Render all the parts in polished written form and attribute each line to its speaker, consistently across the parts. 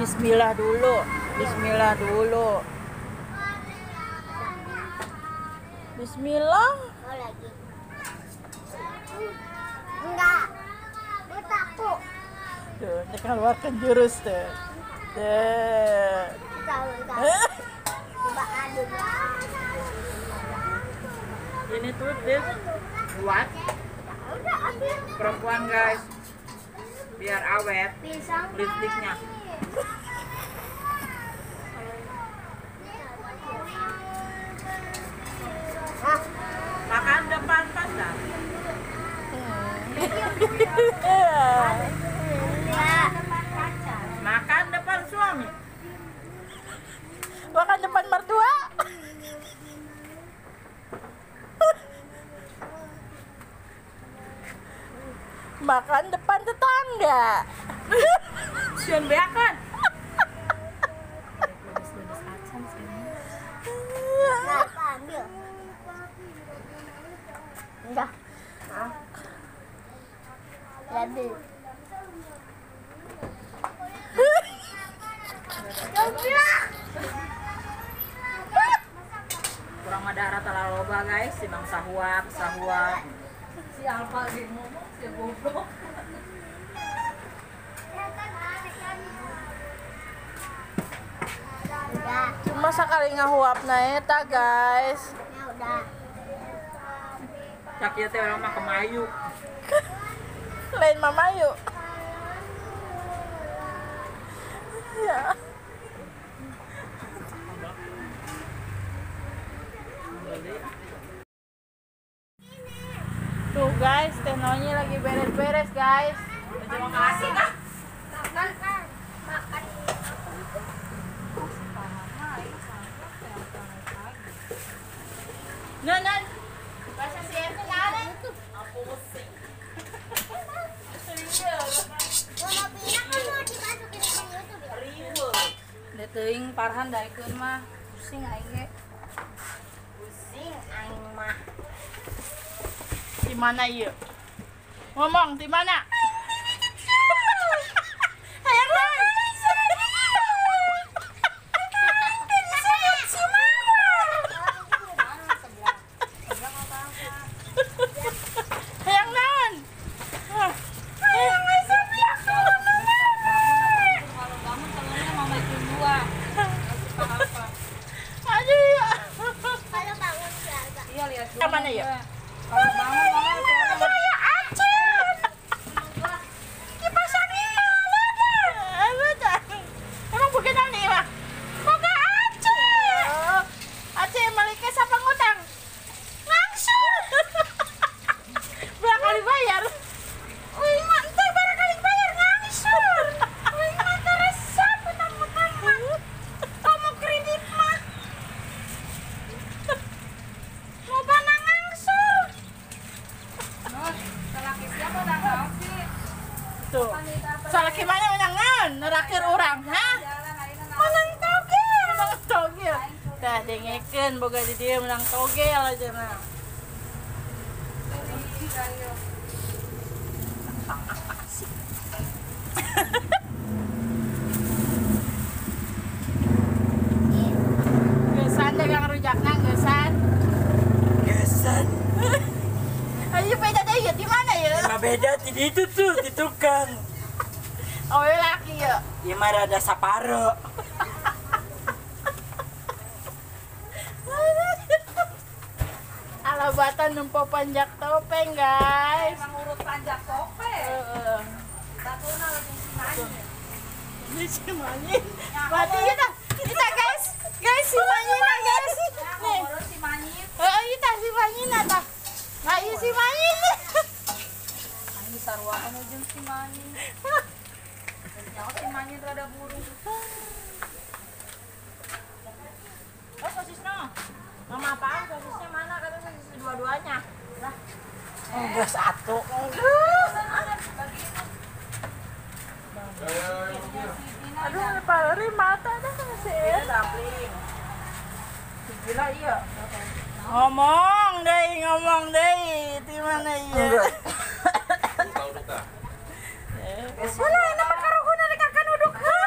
Speaker 1: Bismillah dulu. Bismillah dulu. Bismillah.
Speaker 2: Oh, lagi. Enggak. Gue takut.
Speaker 1: Tuh, dia keluarkan jurus tuh. Tuh.
Speaker 2: Tahu. Coba aduk.
Speaker 3: Ini tuh tips buat perempuan guys, biar awet lipstiknya. Makan depan pasar. Makan depan suami.
Speaker 1: Makan depan mertua. Makan depan tetangga.
Speaker 3: Sian beakan.
Speaker 2: Ambil. Udah. Lebih.
Speaker 3: Kurang ada rata loba guys, si Bang sahuap, sahuap.
Speaker 4: Si Alfa lagi ngomong, si goblok.
Speaker 1: Cuma sekali ngahuap na eta guys.
Speaker 2: Ya udah.
Speaker 3: Cak ieu teh urang mah kemayu.
Speaker 1: Lain mamayu. Ya. Tuh guys, Teh Nonyi lagi beres-beres guys.
Speaker 3: Terima kasih kah?
Speaker 2: Makan, makan.
Speaker 1: Non, non. Bahasa si Ente nggak tuh.
Speaker 3: Aku pusing.
Speaker 2: Mama Pina kan mau dimasukin ke YouTube ya?
Speaker 3: Riweuh.
Speaker 4: Da teuing Parhan daekeun mah. Pusing aing ge.
Speaker 3: Pusing aing mah.
Speaker 1: Di mana ieu? Ngomong di mana? Hayang naon? Hayang naon? Hayang sebelah.
Speaker 4: Kalau bangun telurnya mama itu dua.
Speaker 1: Aduh ya.
Speaker 2: Kalau bangun siapa?
Speaker 4: Iya lihat dulu.
Speaker 1: Mana ya?
Speaker 4: Kalau bangun mama
Speaker 1: saya Aceh. Kipas angin ada. Emang bukan nih mah. Boga Aceh. Aceh malike siapa ngutang? Langsung. Berapa kali bayar? Wih, mantap berapa kali bayar ngangsur. Wih, mantap resep utang-utang mah. Kamu kredit mah. Mau bana ngangsur.
Speaker 4: Salaki siapa udah naon sih?
Speaker 1: Tuh. Salaki mana menang naon? Nerakir urang, ha? Menang togel, menang togel. Tah dengekeun boga di dieu menang togel aja mah. Geusan dagang rujakna geusan.
Speaker 5: Geusan.
Speaker 1: Ayo beda deh ya, di mana ya?
Speaker 5: Emang beda di itu tuh, di tukang.
Speaker 1: Oh, laki ya.
Speaker 5: Ya mah rada saparo.
Speaker 1: Alabatan nempo panjak topeng, guys.
Speaker 4: Emang urut panjak topeng.
Speaker 1: Heeh.
Speaker 4: Batuna lagi si Manyin.
Speaker 1: Ini si Manyin. Berarti kita guys, guys si Manyin guys. Nih.
Speaker 4: Si Manyin.
Speaker 1: Heeh, kita si Manyin tah. Nah, iya si Manyin.
Speaker 4: Aing disaruakan ujung si Manyin. Nyawa si Manyin rada burung.
Speaker 3: Oh, sosisnya. Mama apaan sosisnya mana? Kata sosis dua-duanya. Lah.
Speaker 5: Enggak satu.
Speaker 1: Aduh, palari mata dah sih.
Speaker 3: Dumpling. Gila iya.
Speaker 1: Ngomong deh, di mana iya? Wala, ini makaruhuna rek akan uduk ha.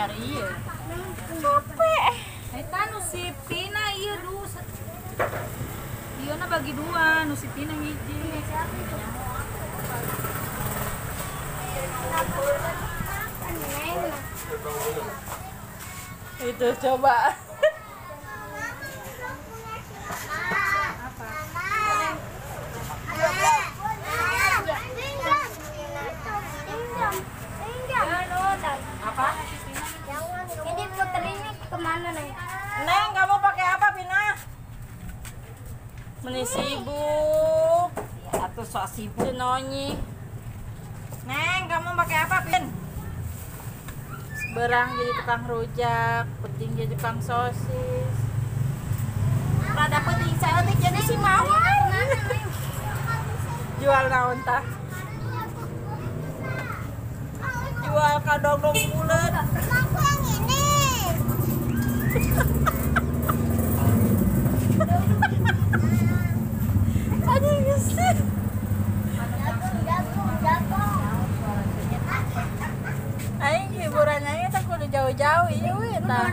Speaker 1: bayar ieu. Capek.
Speaker 4: Eta nu si Pina ieu du. Ieu na bagi dua, nu si Pina hiji.
Speaker 1: Itu coba.
Speaker 3: Apa?
Speaker 2: Ini puterinya kemana nih?
Speaker 3: Neng, kamu pakai apa, Pina?
Speaker 1: Meni sibuk.
Speaker 3: Atau sok sibuk.
Speaker 1: Nonyi.
Speaker 3: Neng, kamu pakai apa, Pin?
Speaker 1: Berang jadi tukang rujak, penting jadi tukang sosis. Rada penting saya jadi si Mawar. Jual naon tah?
Speaker 3: Jual kadondong bulet.
Speaker 2: Aku yang ini.
Speaker 1: Aduh, gesit.
Speaker 2: Jagung, jagung.
Speaker 1: Aing hiburannya teh kudu jauh-jauh ieu we tah.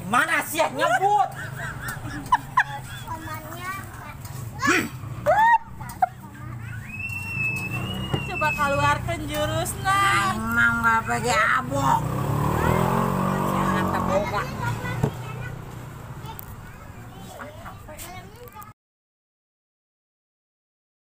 Speaker 5: Mana sih nyebut?
Speaker 1: Coba keluarkan jurusna.
Speaker 5: Emang nggak pakai abok.